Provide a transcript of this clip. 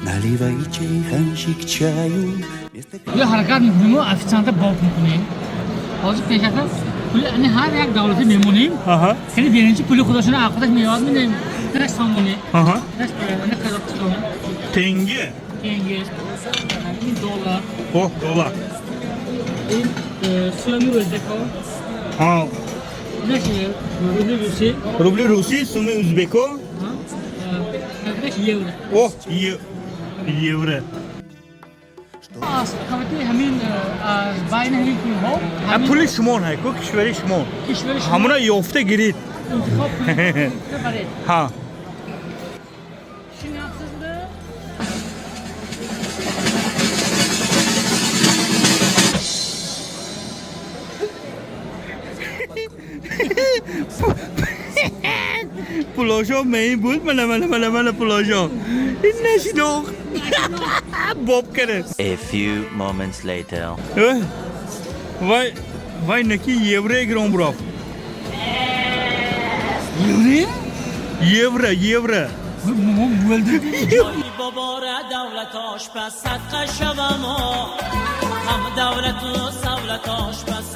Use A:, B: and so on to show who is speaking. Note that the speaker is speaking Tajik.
A: Наливай чайханщик чаю. Вместо
B: Ё ҳаракат мекунем, официанта боб мекунем. Ҳозир пешака пули ани ҳар як давлате мемонем. Яъне беринчи пули худошона худаш меёд менем. Наш сомонӣ, наш ана Қазоқистон,
C: Тенге.
B: Тенге, ин доллар,
C: О, доллар.
B: Ин сӯми ӯзбеко, наш рубли русӣ,
C: Рубли русӣ, суми узбеко.
B: Наш евро.
C: О, евро.
B: Аз қабати ҳамин, аз байни ҳамин пулҳо
C: А пули шумон ҳай ку, кишвари шумон.
B: Кишвари шумо.
C: Ҳамуна ёфта гирид.
B: Интихоб кунед, баред.
C: Ҳа.
B: Tushunyapsizmi?
C: Пулошо меин буд, мана, мана, мана, мана пулошо. Ин нашинохт. Боб кард.
D: A few moments later.
C: Э, вай, вай, наки евро гирон бурафт.
B: Евро?
C: Евро, евро.
B: Bo'ldi.
E: Бобора давлатош пас садқа шавамо ҳам давлату савлатош пас.